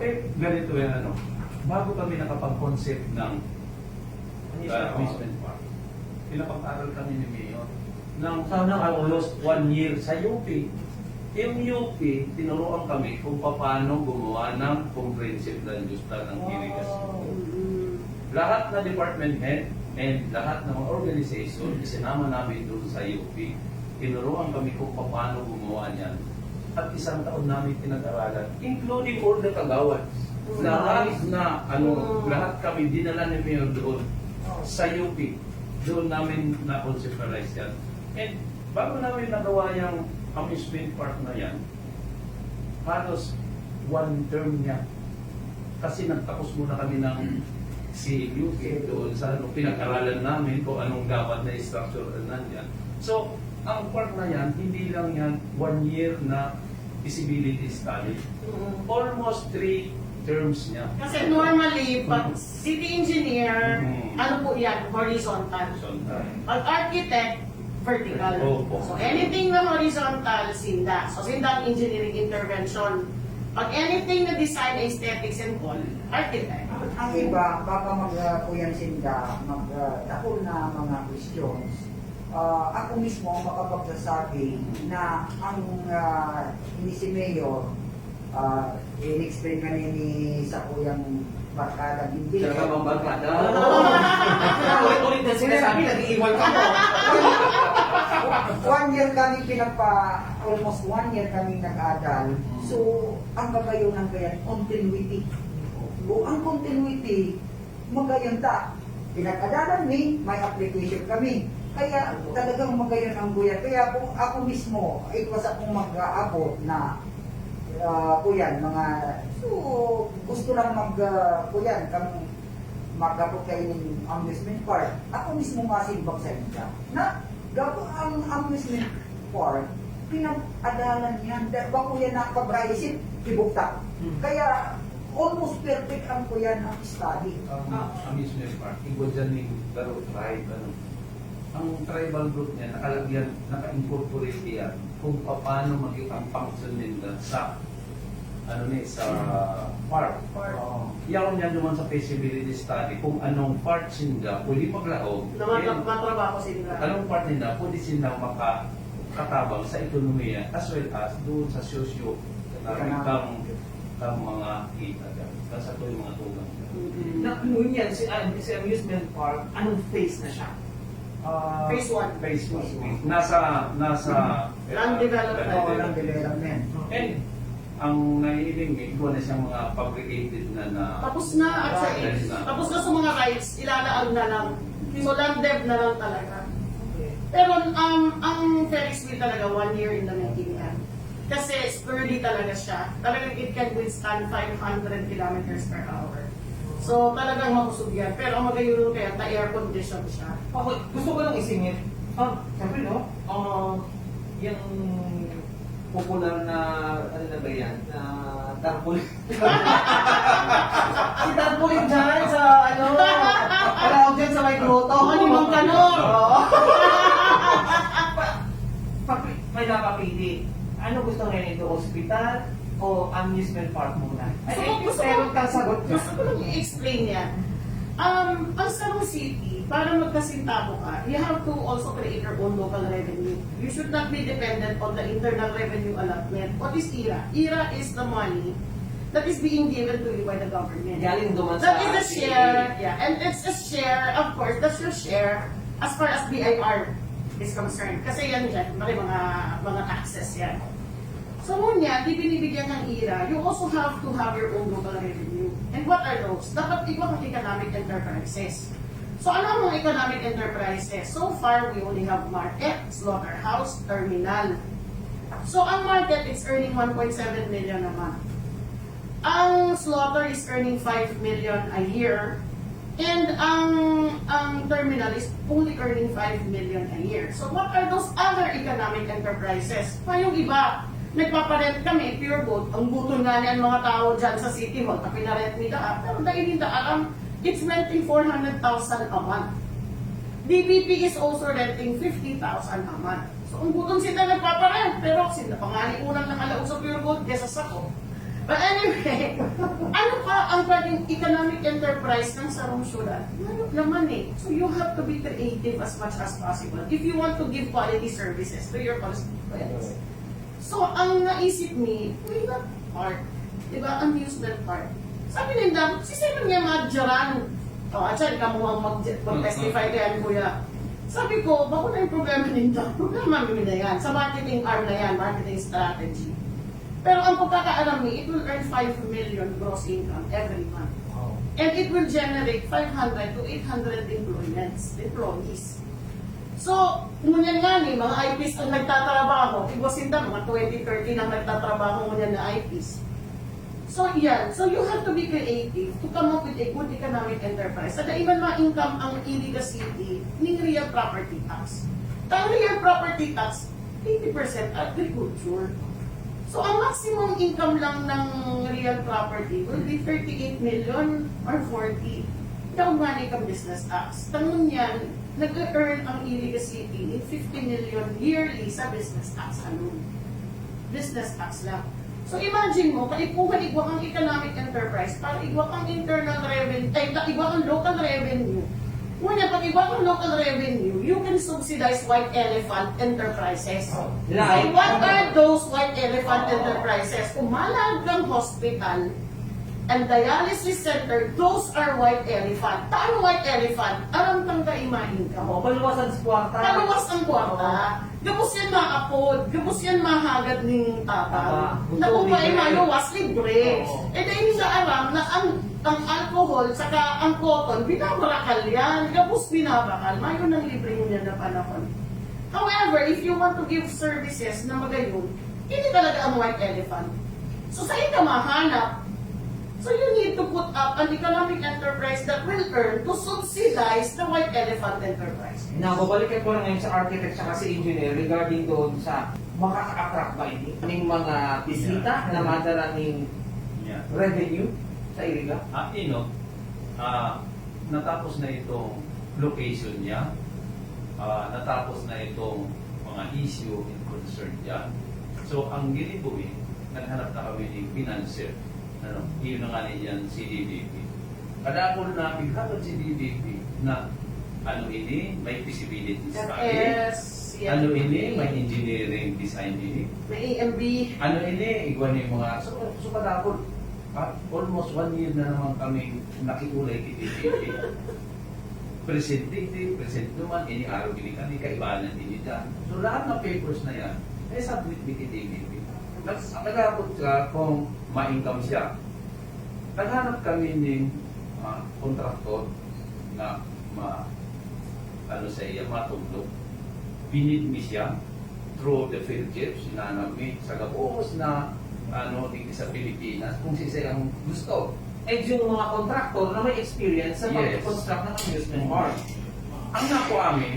Eh, ganito yan, ano, bago kami nakapag-concept ng uh, amusement park, pinapag-aral kami ni Mayor. Nang sana almost one year sa U P, yung U P, tinuruan kami kung paano gumawa ng comprehensive land use plan ng irigasyon. Lahat na department head and lahat ng mga organization, isinama namin doon sa U P. Tinuruan kami kung paano gumawa niyan. At isang taon namin pinag-aralan, including all the kagawads. Lahat na, ano, lahat kami dinala ni Mayor doon sa U P. Doon namin na-conceptualize yan. And bago namin nagawa yung amusement park na yan, halos one term niya. Kasi nagtapos muna kami ng C L U P doon sa ano, pinag-aralan namin kung anong dapat na structure na niya. So, ang park na yan, hindi lang yan one year na feasibility study. Almost three terms niya. Kasi normally, pag city engineer, Mm. ano po yan? Horizontal. Horizontal. Pag architect, vertical. Opo. So anything na horizontal, sinda. So sinda ang engineering intervention. Pag anything na design, aesthetics and all, architect. Ang iba, baka mag, uh, kuyan sinda, mag, uh, dakul na mga questions. Ah, ako mismo ang makapagsasabi na ang, ah, ini si Mayor, ah, in-explain ka ni, ni sa kuyang barkada, hindi. Talaga bang barkada? Ulit-ulit na sinasabi, nag-iiwan ka mo. One year kami pinagpa, almost one year kami nag-adal. So, ang kagayon ng gayan, continuity. O, ang continuity, magayon ta. Pinag-adalan mi, may application kami. Kaya talagang magayon ang guyan. Kaya kung ako mismo, it was akong mag-aabot na, ah, kuyan, mga, so, gusto lang mag, ah, kuyan, kang mag-abot kayo ng amusement park. Ako mismo masimbag sa inyo na, gapo ang amusement park, pinag-adalan yan. Dahil bako yan nakapag-isip, kibuktak. Kaya, almost perfect ang kuyan ang study. Ang amusement park, igwa dyan yung Garo tribe, ano. Ang tribal group niya, nakalagyan, naka-incorporate yan kung paano maging ang function nila sa, ano ni, sa park. Park. Yaon yan naman sa feasibility study kung anong part sinda pwede maglaog. Na matra- matrabaho sinda. Anong part nila pwede sinda makakatabang sa ekonomiya as well as doon sa socio-economic kang, kang mga kita dyan. Basta ito yung mga tugang dyan. Mm-mm. Na, ngunyan, si, ah, si amusement park, anong phase na siya? Ah, Phase one. Phase one. Nasa, nasa Land development. Oo, ng development. And ang naiiling, may iba na siyang mga fabricated na na Tapos na at sa Ready na. Tapos na sa mga rights, ilalaag na lang. So, land dev na lang talaga. Pero um, ang Ferris wheel talaga, one year in the making yan. Kasi sturdy talaga siya. Talagang it can withstand five hundred kilometers per hour. So, talagang makusog yan. Pero ang magayuron kaya, ta air condition siya. Ako, gusto ko lang isingit. Ah, siyempre, no? Ah, yung popular na, ano na ba yan? Na tarpaulin. Si tarpaulin dyan sa, ano, wala ako dyan sa may grotto. Ano yung mga kanor? Oo. Pag may napapili, ano gusto ngayon ito? Hospital o amusement park muna? Ay, Gusto ko, ay, gusto ko, meron kang sagot dyan. Gusto ko lang i-explain yan. Um, ang Sarong City, para magkasintabo ka, you have to also create your own local revenue. You should not be dependent on the internal revenue allotment. What is IRA? IRA is the money that is being given to you by the government. Galing duman That sa is the C A. share, yeah. And it's a share, of course, that's your share as far as B I R is concerned. Kasi yan dyan, may mga, mga taxes yan. So, ngunyan, di binibigyan ng IRA, you also have to have your own local revenue. And what are those? Dapat igwa kang economic enterprises. So, ano ang mga economic enterprises? So far, we only have market, slaughterhouse, terminal. So, ang market, it's earning one point seven million a month. Ang slaughter is earning five million a year. And ang ang terminal is only earning five million a year. So what are those other economic enterprises? Pa yung iba, nagpaparent kami, Pure Gold, ang buton nga niyan mga tao dyan sa City Hall, na pinarent mi daan, pero dai ninda alam, it's renting four hundred thousand a month. D B P is also renting fifty thousand a month. So, ang buton sinda nagpaparent, pero sinda pa nga ni unang nakalaog sa Pure Gold, kesa sa ko. But anyway, ano pa ang pwedeng economic enterprise ng sarong syudad? Ano naman eh. So you have to be creative as much as possible if you want to give quality services to your constituents. So ang naisip ni, why not park? Diba? Amusement park. Sabi ninda, si Simon nga magjaran. O, oh, atyan, kamo ang mag- mag-testify kaya, kuya. Sabi ko, bako na yung problema ninda. Problema namin na yan. Sa marketing arm na yan, marketing strategy. Pero ang pagkakaalam ni, it will earn five million gross income every month. Wow. And it will generate five hundred to eight hundred employments, employees. So, ngunyan nga ni, mga I Ps ang nagtatrabaho, igwa sinda, mga twenty, thirty nang nagtatrabaho ngunyan na I Ps. So, yan. So, you have to be creative to come up with a good economic enterprise. Sa daiman ma-income ang Iliga City, ning real property tax. Ang real property tax, eighty percent agriculture. So, ang maximum income lang ng real property will be thirty-eight million or forty. Daw nga na ikang business tax. Tangon yan, nag-earn ang Iliga City in fifty million yearly sa business tax alone. Business tax lang. So imagine mo, kaipuhan igwa kang economic enterprise para igwa kang internal revenue, ay, ta- igwa kang local revenue. Ngunyan, pag igwa kang local revenue, you can subsidize white elephant enterprises. So what are those white elephant enterprises? Kung malaag kang hospital and dialysis center, those are white elephant. Taano white elephant? Aram kang kaimahin ka. O, paluwasan sa kwarta. Paluwas ang kwarta. Gabos yan maapod, gabos yan mahagad ning taba. Taba. Na kung Tubig. Mayo, was libre. Oo. Eh, dahil sa aram na ang, ang alcohol saka ang cotton, binabarakal yan. Gabos binabarakal. Mayo nang libre ngunyan na panahon. However, if you want to give services na magayon, hindi talaga ang white elephant. So, saan ka mahanap? So, you need to put up an economic enterprise that will earn to subsidize the white elephant enterprise. Nababalik ko na ngayon sa architect at sa engineer regarding doon sa makaka-attract ba ini ng mga bisita na madala ning Yeah. revenue sa Iliga? Ah, you know, ah, natapos na itong location niya, ah, natapos na itong mga issue and concern dyan. So, ang ginibuhi, naghanap na kami ng financier. Ano, yun na nga niyan si D B P. Kadakol na, pighagad si D B P na ano ini, may feasibility study. F S, yan. Ano ini, may engineering design ini. May A M B. Ano ini, igwa ni mga, so, so kadakol. Ah, almost one year na naman kami nakiulay kay D B P. Present dito, present naman, ini araw ini kami, kaibanan ini dyan. So lahat ng papers na yan, ay submit ni kay D B P. Nag-, nag-aabot ka kung ma-income siya. Naghanap kami ni ah, kontraktor na ma, ano sa iya, matugdok. Binid mi siya through the Philjeps, hinanap mi sa gabos na ano, dito sa Pilipinas, kung sisay ang gusto. Eh, yung mga contractor na may experience sa Yes. pag-construct ng amusement park. Ang nakuha mi,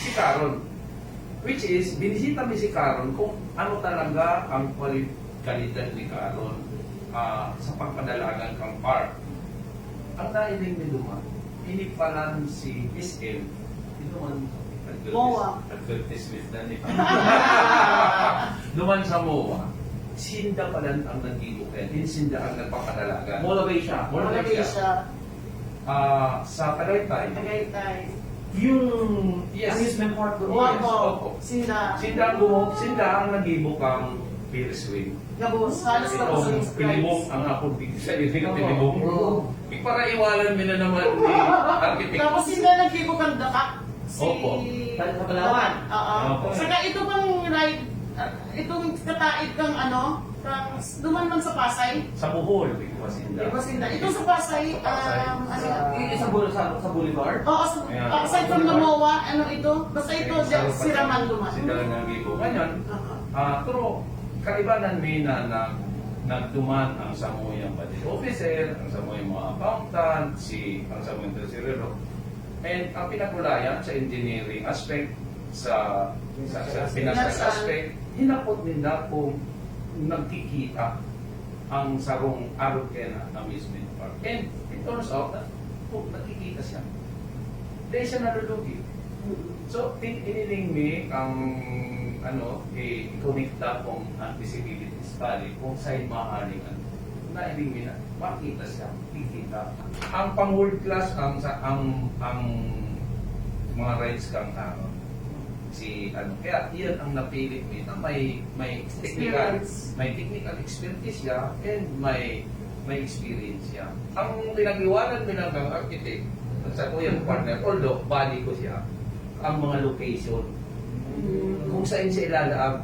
si Carol. Which is, binisita mi si Carol kung ano talaga ang quali-, kalidad ni Carol ah, sa pagpadalagan kang park. Ang nailing ni Luma, inipalan si S M, ito man, MOA. Advertisement na ni Duman sa MOA, sinda pala ang nagdidukyan, sinda ang nagpapadalagan. Mola Bay siya. Mola Bay Malaki siya. siya. Ah, sa Tagaytay. Tagaytay. Yung, yes. Amusement park doon. Yes, opo. Sinda. Sinda ang gumawa, sinda ang naggibo kang Ferris wheel. Gabos, halos gabos ang scribes. Tinibok ang apod digdi sa iring, tinibok. Oo. Iparaiwanan mi na naman ni architect. Tapos sinda naggibo kang dakak. Si Opo. Sa Palawan. Oo. Opo. Saka ito pang ride, ah, itong kataid kang ano, kang, duman man sa Pasay. Sa Bohol, di ko masinda. Di ko masinda. Ito sa Pasay, Sa Pasay. Um, ano Sa, yan? Sa Bol-, sa, sa Boulevard? Oo, sa, Yeah. ah, aside from the MOA, ano ito? Basta ito, Sa di, Pasay. Siraman duman. Sila na dito. Ngayon, Oo. ah, pero kaibanan mi na, na nagduman ang samuyang budget officer, ang samuyang mga accountant, si, ang samuyang treasurer. And ang pinagulayan sa engineering aspect, sa, sa, sa financial Financial. aspect, hinapot ninda kung nagkikita ang sarong arog kaya na amusement park. And it turns out na, oh, nagkikita siya. Dahil siya nalulugi. So, tin-, iniling mi ang, ano, i-, i-connect na kung ang feasibility study, kung saan maaaring ano. Nailing mi na, makita siya, kikita. Ang pang world class, ang sa, ang, ang mga rides kang ano, si ano. Kaya iyan ang napili mi na may, may technical, Experience. may technical expertise siya and may, may experience siya. Ang pinag-iwanan mi lang ng architect, sa kuyang partner, although bali ko siya, ang mga location. Kung saan siya ilalaag.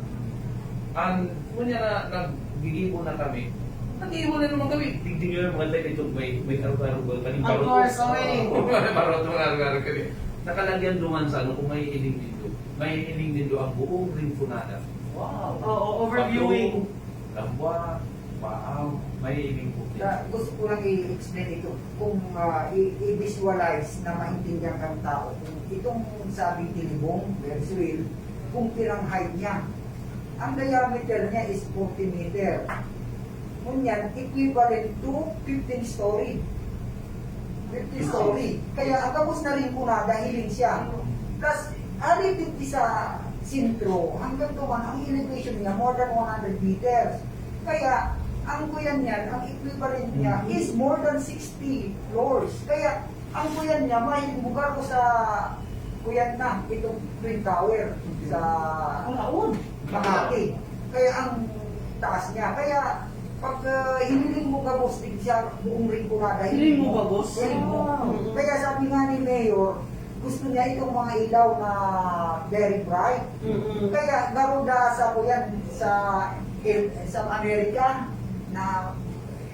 An, ngunyan na naggigibo na kami, naggigibo na naman kami. Tignan nyo yung mga tayo dito, may, may arog-arog ba? Kaning Of barot. course, okay. May barot, mga arog-arog kami. Nakalagyan duman sa ano, kung may hiling nindo. May hiling nindo ang buong Rinconada. Wow. Oo, overviewing. Bato, Lambwa, Baam, may hiling po. Sa, gusto ko lang i-explain ito. Kung, ah, i-, i-visualize na maintindihan kang tao, kung itong sabing tinibong, Ferris wheel, kung pirang height niya, ang diameter niya is forty meter. Ngunyan, equivalent to fifteen story. Fifteen story. Kaya ang gabos na Rinconada, hiling siya. Plus, ari digdi sa sentro, hanggang duman, ang elevation niya, more than one hundred meters. Kaya, ang kuyan niyan, ang equivalent niya Mhm. is more than sixty floors. Kaya, ang kuyan niya, mahiling bugar ko sa kuyan na, itong Twin Tower sa Ang laon. Makati. Kaya ang taas niya. Kaya, pag, ah, hiniling mo gabos, di siya buong Rinconada, Hiling mo gabos? Hiling mo. Ah. Kaya sabi nga ni Mayor, gusto niya itong mga ilaw na very bright. Mm-mm. Kaya garuda sa kuyan sa, sa Amerika na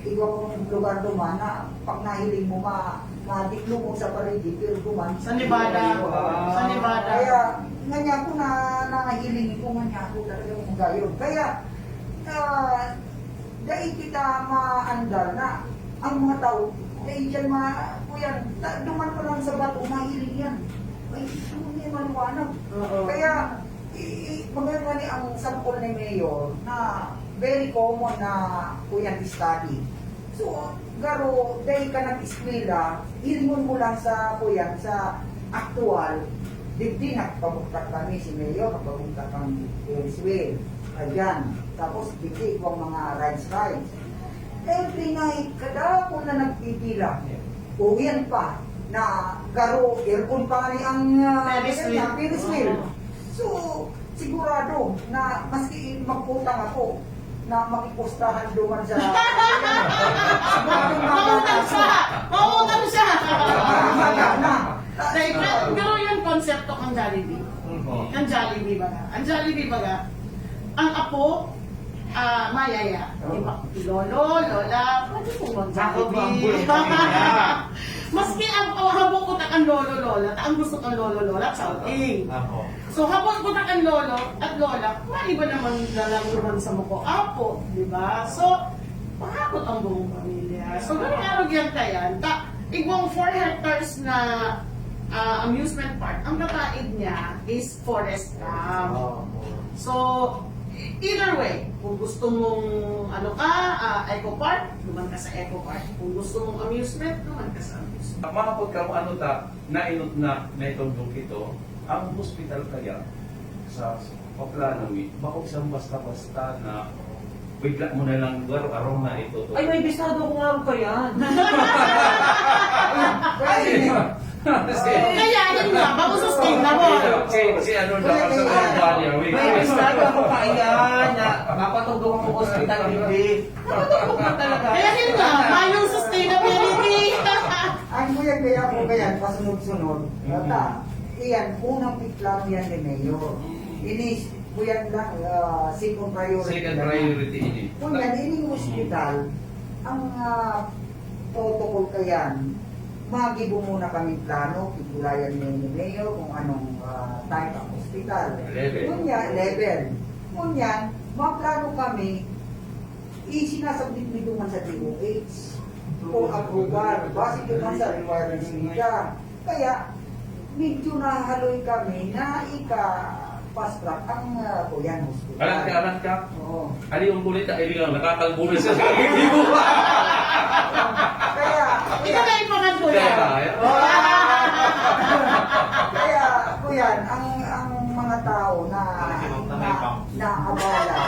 iba pong lugar duman na pag nahiling mo ma-, madiklo mo sa parigi, pero duman. Sa Nevada. Wow. Sa Nevada. Kaya, nga niya ako na, nahiling ko, nga niya ako talagang magayon. Kaya, ah, dai kita maandal na ang mga tao, dai dyan ma-, kuyan, ta-, duman pa lang sa bato, mahiling yan. Ay, ano niya maliwanag? Oo. Kaya, i-, i-, maganda ni ang sampol ni Mayor na very common na kuyan study. So, garo, dai ka nag-eskwela, hilingon mo lang sa kuyan, sa aktual, digdi nagpabugtak kami, si Mayor, nagpabugtak kang Ferris wheel. Ayan. Tapos, digdi ko ang mga rides, rides. Every night, kadakol na nagpipila. O yan pa, na garo, aircon pa ni ang, ah, Ferris wheel. Ferris wheel. Oo. So, sigurado na maski magutang ako, na makipustahan duman sa, sigurado Mautang siya! Mautang siya! Magana. Like, pero yung konsepto kang Jollibee. Mhm. Ang Jollibee baga. Ang Jollibee baga, ang apo, ah, mayaya. Di ba? Lolo, lola, pwede pong mag-Jollibee. Ako, ang bulong ko yun. Maski ang, oh, habo ko ta kan lolo, lola, ta ang gusto kan lolo, lola, chow ting. Ako. So, habo ko ta kan lolo at lola, maiba naman na lang naman sa mako apo, di ba? So, pahakot ang buong pamilya. So, ganun nga, yan kayan. Ta, igwang four hectares na, ah, amusement park, ang kataid niya is forest lang. Oo. So, either way, kung gusto mong ano ka, ah, eco park, duman ka sa eco park. Kung gusto mong amusement, duman ka sa amusement. Mahapot ka kung ano ta, nainot na, naitugdok ito, ang hospital kaya sa, sa paplano mi, bako siyang basta-basta na Bigla mo na lang lugar, arong na ito. Ay, may bisado ko nga rin kaya. Kasi, Kaya yun nga, bako sustainable. si, si ano na, sa mga niya, wait. May bisado ko kaya na mapatugong ako sa hospital, hindi. Mapatugong ka talaga. Kaya yun nga, mayong sustainability. Ang kuya kaya po kaya, pasunod-sunod. Tata, iyan, unang piklaro yan ni Mayor. Inis, kuya lang, ah, second priority. Second na. Priority ini. Kung yan, ining hospital, ang ah, protocol kayan, magibo muna kami plano, kigulayan ni, ni Mayor kung anong ah, type of hospital. Level. Ngunyan, level. Ngunyan, maplano kami, isinasabit mi duman sa D O H for approval. Base duman sa requirements nila. Kaya, medyo nahaloy kami na ika-fast track ang uh, Kuyan Hospital. Alam ka, alam ka? Oo. Ano yung kulita? Ay, lang, nakakalbo na siya sa video. Kaya, Ito na yung pangatlo Kaya, na. kaya. Kaya, Kuyan, ang ang mga tao na na naabala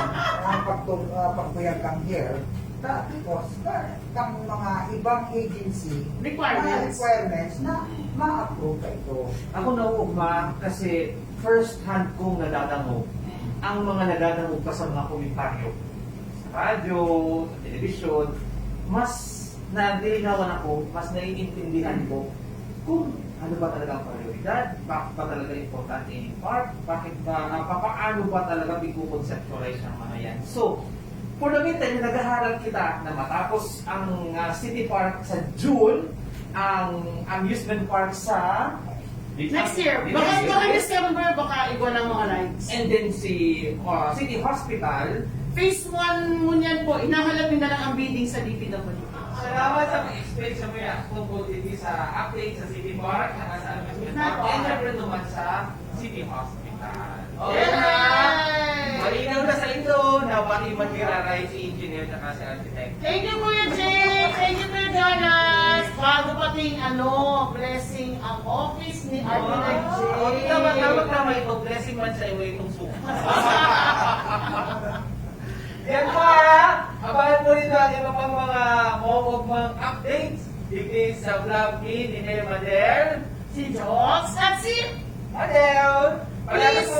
ang pagtug uh, pagkuyag kang hair, ta- tapos ka- kang mga ibang agency Requirements. na requirements na ma-approve ka ito. Ako nauugma kasi first hand kong nadadangog ang mga nadadangog pa sa mga komentaryo. Sa radyo, sa telebisyon, mas nalilinawan ako, mas naiintindihan ko kung ano ba talaga ang prioridad, bakit ba talaga importante yung park, bakit ba, uh, paano ba talaga i-conceptualize ang mga yan. So, for the meantime, naghaharap kita na matapos ang uh, City Park sa June, ang amusement park sa Next year, baka, baka December, baka iba ng mga rides. And then si uh, City Hospital, Phase one ngunyan po, hinahalap na lang ang bidding sa D P W. Salamat sa pag-explain sa mga tungkol dito sa update sa City Park, saka sa amusement park, and syempre naman sa City Hospital. Okay na! Yay! Malinaw na sa inyo na pati man gira-ride si Engineer saka si Architect. Thank you, Kuya Jake! Thank you, Kuya Jonas! Bago pating ano, blessing ang office ni Architect Jake. Oh, tama, tama, tama. Ito, blessing man sa iyo itong suko. Yan pa, ha? Abangan po rin ang iba pang mga maugmang updates. Digdi sa vlog ni Nene Madel. Si Jox at si Madel! Palagi po